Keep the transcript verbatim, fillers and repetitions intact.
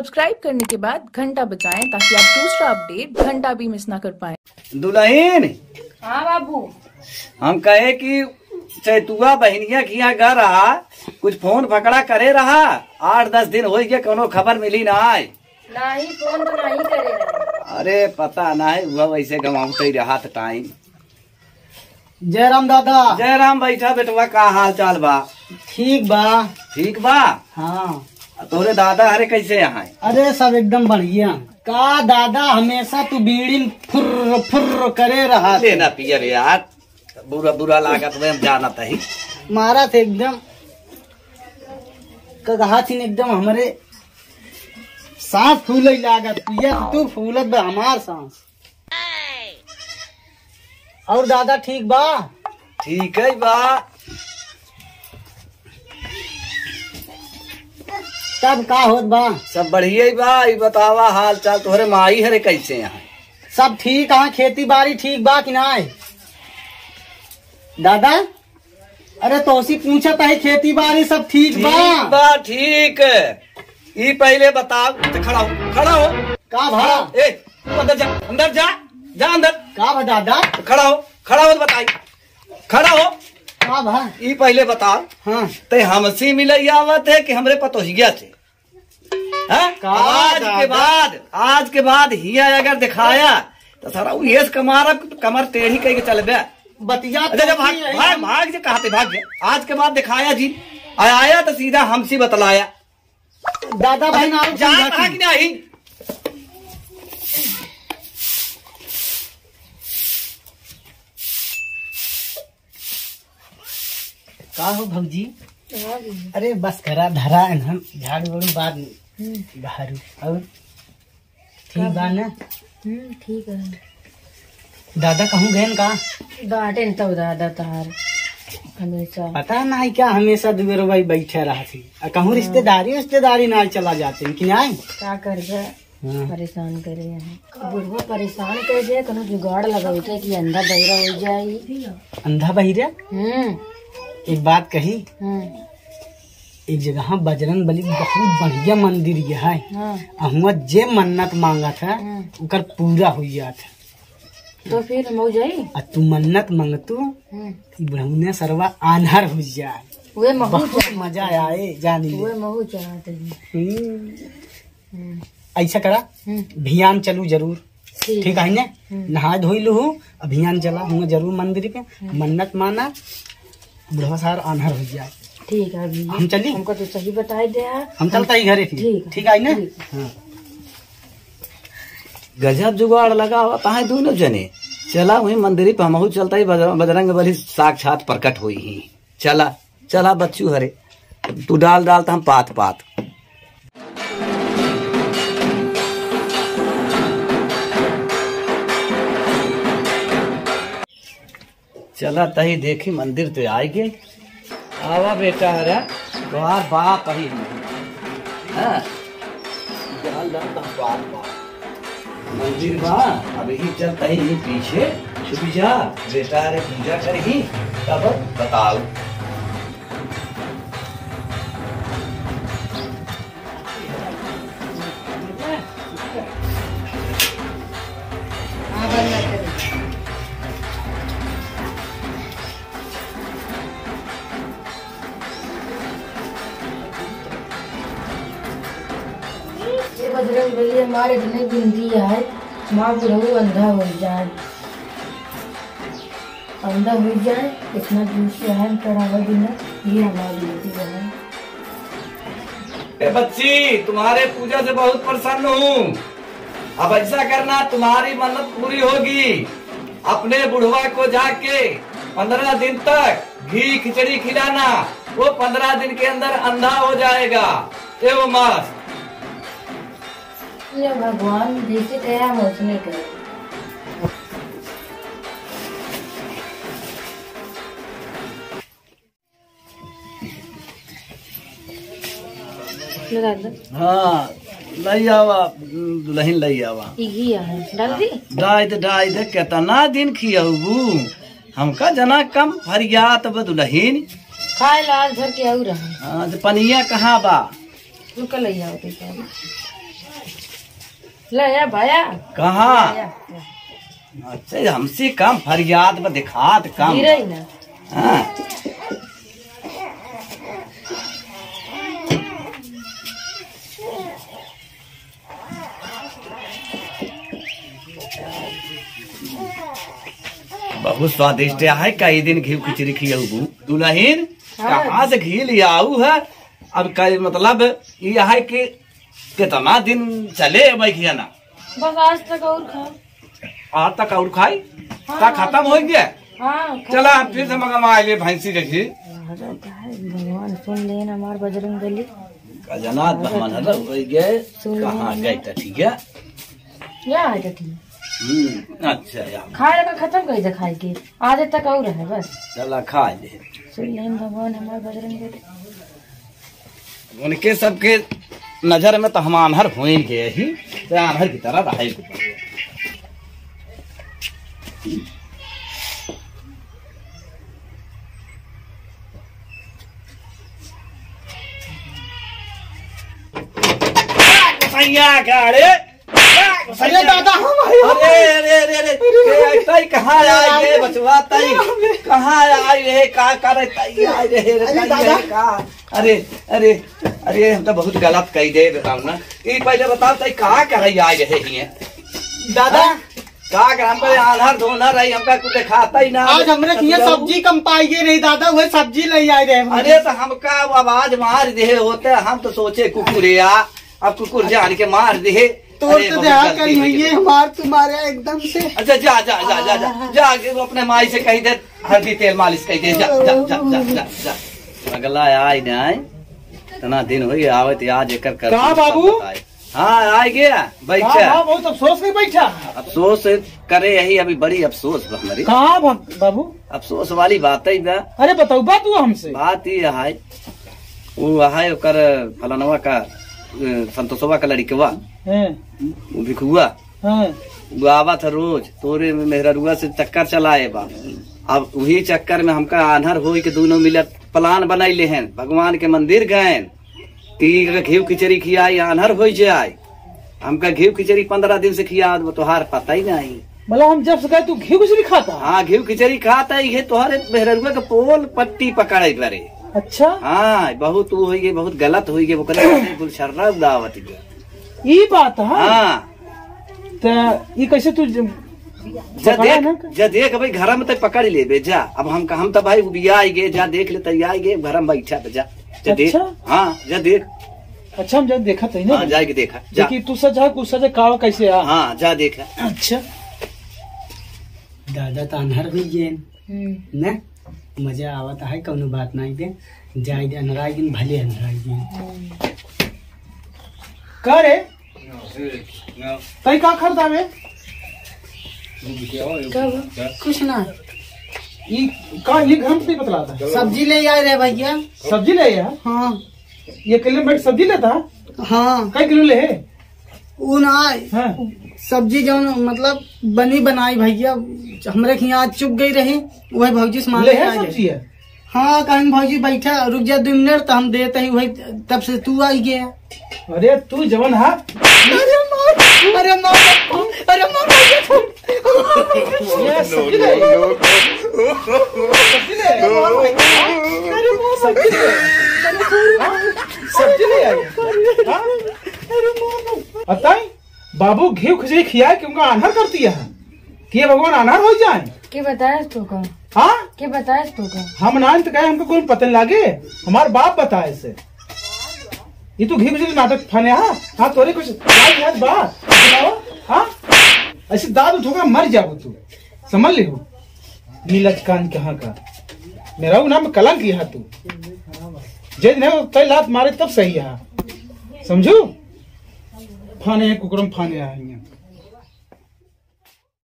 सब्सक्राइब करने के बाद घंटा बजाएं ताकि आप दूसरा अपडेट घंटा भी मिस ना कर पाएं। दुलहिन, हाँ बाबू। हम कहे कि चैतुआ बहिनिया के यहाँ गा रहा, कुछ फोन फकड़ा करे रहा, आठ दस दिन होइ गए, कौनो खबर मिली ना आए। नाही, फोन तो नाही करे रहे। अरे पता नाही, वह वैसे गंवावत ही रहा त टाइम। जय राम दादा। जय राम, बैठा बेटवा, का हाल चाल बा? ठीक बा। ठीक बा? हाँ। तोरे दादा हरे कैसे यहाँ? अरे सब एकदम बढ़िया। का दादा, हमेशा तू बीड़ी में फुर्र फुर्र करे रहा। लेना पियर यार, बुरा बुरा लागत में हम जानत ही। मारा थे एकदम, कहा थी एकदम हमरे सांस फूले लागत, पिया तू फूलत बा हमार सांस। और दादा ठीक बा? ठीक है बा। तब का होत बा? सब बढ़िया ही बा। ई बतावा हाल चाल तोहरे माई हरे कैसे यहाँ? सब ठीक है, खेती बाड़ी ठीक बा कि नाय? दादा, अरे तोसी पूछत है खेती बाड़ी सब ठीक बा? ठीक बा, ठीक। ई पहिले बताओ, तो खड़ा हो, खड़ा हो। का भा? ए, तू अंदर जा, अंदर जा, जा अंदर। का भा दादा? खड़ा हो, खड़ा हो तो बताई, खड़ा हो। का भा? ई पहिले बताओ, हाँ। ते हमसे मिले आवत है कि हमरे पतोहिया से? हाँ? का आज के दादा? बाद, आज के बाद हिया अगर दिखाया तो सारा उ येस कमारा कमर टेढ़ी कह के चलबे। बतिया अच्छा, तो जा भाग, सही है भाग, हम। भाग जे, कहाँ पे भाग जे। आज के बाद दिखाया जी, आ-, आया तो सीधा हमसे बतलाया। दादा भाई ना जा, समझा कहाँ की। की नहीं? का हो भौजी? हाँ भैया। अरे बस करा, धरा एनहन झाड़ू वाड़ू बाद में हम्म। बहारू। और ठीक बा ना? हम्म, ठीक है। दादा कहूँ गए का? बाटेन तो दादा तार हमेशा। पता ना है क्या, हमेशा दुबेरो भाई बैठे रहती। आ कहूँ हाँ। रिश्तेदारी, रिश्तेदारी ना चला जाते हैं कि नहीं? का करबे? हाँ। परेशान करे हैं। बुढ़वा परेशान कर दे, कोनो जुगाड़ लगावते कि अंधा बहिरा हो जाई। अंधा बहिरा? हम्म। एक बात कही, हम्म। एक जगह बजरंग बली बहुत बढ़िया मंदिर ये है। हाँ। आ हुआं जे मन्नत मांगत है, हम्म। ओकर पूरा हो जात है। तो फिर हम हो जाई? आ तू मन्नत मांगतू, हम्म। बुढ़ौने सरवा आन्हर हो जाए। वे महू बहुत चाहत मजा है। आए, जानी ले। वे महू चाहत है। हम्म। हम्म। ऐसा करा, हम्म। भियान चलू जरूर। ठीक। ठीक है ने? हम्म। नहा धोई लूहू, अभियान चला, हुआं जरूर मंदिर पे, हम्म। मन्नत माना, बुढ़वा सार आन्हर हो जाए। ठीक है भैया। हम चली? हमको तो सही बताई दे है। हम चलता ही घरे फिर। ठीक है। ठीक है ने? ठीक। हाँ। गजब जुगाड़ लगावा ताहे दोनों जने। चला वहीं मंदिर पे हमहू चलता ही, बजर-, बजरंग बली साक्षात प्रकट होई ही। चला, चला बच्चू हरे, तू डाल डाल त हम पात पात। चला तही देखी मंदिर ते आइगे। आवा बेटा हरा, तोहार बाप अही हम। हाँ। डाल डाल त हम पात पात। मंदिर बा, अब यही चलता ही पीछे छुप जा, बेटा रे पूजा करही, तब बताओ। ये बजरंग बली हमारे इतने बिनती है, माँ बुढ़ऊ अंधा हो जाए, अंधा हो जाए, इतना दूर से आए, हम चढ़ावा बिना, ये हमारी बिनती है। ए बच्ची, तुम्हारे पूजा से बहुत प्रसन्न हूँ। अब ऐसा करना, तुम्हारी मन्नत पूरी होगी। अपने बुढ़वा को जाके पन्द्रह दिन तक घी खिचड़ी खिलाना, वो पन्द्रह दिन के अंदर अंधा हो जाएगा। एवं मस्त। ले भगवान, जैसे कहे हम वैसने कहे। लगा दो। हाँ, लई आवा, दुलहिन लई आवा। ई घी है, डाल दी? डाल दे, डाल दे, केतना दिन खियौबू? हमका जना कम फरियात बा दुलहिन। खाए लाल धर के आऊ रहा। हाँ, तो पनिया कहाँ बा? रुका, लई आओ, देखो। ले या भाया। कहाँ? ले या, ले। अच्छा, हमसे कम फरियाद में दिखात कम। गिरे ही ना। हाँ। बहुत स्वादिष्ट है, कई दिन घी खिचड़ी खियौबू। दुलहिन, हाँ। कहाँ से घी ले आऊ है? अब कई, मतलब, ये है कि कितना दिन चले भाई खियाना? बस आज तक और खाओ। आज तक और खाई? हाँ, का खत्म हो गया? हाँ, चला, खत्म। फिर से मंगवा ले भैंसी के घी। अरे भाई, भगवान सुन लेन हमार बजरंग बली। गजनाथ भगवान हर हो गए, सुन कहाँ लेन। गए त ठीक है? या है त ठीक। हम्म, अच्छा यार। खाए का खत्म कर दे खाए के, आज तक और है बस। चला खा ले। सुन लेन भगवान हमार बजरंग बली। उनके सबके नजर में तो हम आन्हर हो ही गए ही, तो आन्हर की तरह रहे के पड़े। भैया का रे? अरे दादा, हम आए, हम अरे, आए। अरे, अरे, अरे, अरे, ए, ताई कहाँ अरे, आई रे अरे, बचवा, ताई? अरे, अरे। कहाँ आई रे? का करे ताई आई रे? अरे, अरे, ताई दादा। आई का? अरे, अरे, अरे, हम तो बहुत गलत कही दे बताऊ ना। ई पहले बताओ ताई, का करे आई रहे हिये? दादा। हाँ? का करे, हम कहे आन्हर धोन्हर रही, हमका कुछ दिखाता ही ना। आज हमरे हिये सब्जी कम पाई गई रही दादा, वही सब्जी ले आई रहे हम। अरे तो हमका वो आवाज मार दे होते, हम तो सोचे कुकुर है या अब कुकुर जान के मार दे। तोर अरे, तो बहुत देहा गलती करी हो हुई गई। है, हमार तुम्हारे एकदम से। अच्छा, जा, जा, जा, जा, जा। आह। जा, आगे वो अपने माई से कही दे, हल्दी तेल मालिश कही दे, जा, जा, जा, जा, जा, जा। अगला आए ना आए, इतना दिन होई आवत, आज एकर कर कहाँ तू बाबू? बताए। हाँ, आ गया, बैठा। कहाँ बा? बहुत अफसोस नहीं बैठा। अफसोस करे यही, अभी बड़ी अफसोस बा हमारी। कहाँ बा-, बाबू? अफसोस वाली बात है बा। अरे, बताऊ बा तू हमसे। बात ये है, वो है ओकर फलनवा का, अ, संतोषवा का लड़िकवा, हैं। वो भिखुआ, हैं। वो आवत है रोज, तोरे मेहररुआ से चक्कर चलाए बा। अब वही चक्कर में हमका आन्हर होई के दोनों मिलत प्लान बनाई ले हैं, भगवान के मंदिर गए कि घीव खिचड़ी खियाई, आन्हर होई जाए। हमका घीव खिचड़ी पन्द्रह दिन से खिया, वो तोहार पता ही नहीं। मतलब हम जब से कहे तू घीव खिचड़ी खाता? हाँ, घीव खिचड़ी खाता है, ये तोहरे मेहररुआ के पोल पट्टी पकड़े परे। अच्छा। हाँ, बहुत वो होई गई, बहुत गलत होई गई, वो कहले गुलछर्रा उड़ावत गया। ई बात है? हाँ। त ई कैसे तू ज-, जा पकड़ा देख, ना? जा देख भाई, घर में तो पकड़ लेबे, जा। अब हम, हम तो भाई उबिया आई गए, जा देख ले, तैयार आई गए, घर में बैठा बे, जा। जा देख। अच्छा? हाँ, जा देख। अच्छा, हम जा देखा तही ना। हाँ, जाए के देखा, जा। देखी, तू सजा, गुस्सा से कावा कैसे आ? हाँ, जा देखा। अच्छा। दादा तो अन्हर हुई गए। हम्म। ना? मजा आवत है, कौनो बात नहीं दे। जाए दे, अन्हराई दिन, भले अन्हराई दिन। हम्म। का रे? तई का खरीदावे? का बा? कुछ ना। ई का, ई घर में नहीं बतलाता? सब्जी ले आए रहे भैया। सब्जी ले आया? हाँ। ये किलो में सब्जी लेता? हाँ। कई किलो ले है? ऊ ना, हाँ। सब्जी जौन मतलब बनी बनाई भैया, हमरे के यहाँ आज चुक गई रही, वही भौजी से मांग ले के है आ गए। सब्जी है? हाँ, कहीं भौजी बैठा, रुक जा दो मिनट, तो हम देते ही वही, तब से तू आई गया। अरे तू जवन हा। अरे मार, अरे मार, अरे मार, ये सब्जी ले। सब्जी ले। अरे मार, सब्जी ले। हाँ? सब्जी ले आई। हाँ? अरे मार। बताई? बाबू घी खिचड़ी खियाए के उनका आन्हर करती है कि ये भगवान आन्हर हो जाए। के बताए तू का? हाँ? के बताए तू का? हम नान तो कहे, हमको कौन पता लागे, हमार बाप बताए से। ये तू घी खिचड़ी नाटक फाने हा? हाँ, तोरे कुछ लाज लिहाज बा? बताओ, हाँ? ऐसे दांत उठोगा, मर जाबो तू, समझ लिहो। नीलज कान कहाँ का? मेरा वो नाम कलंक यहाँ तू। जे दिन है वो तय लात मारे तब सही है, समझू? फाने हैं, कुकरम फाने आए हैं।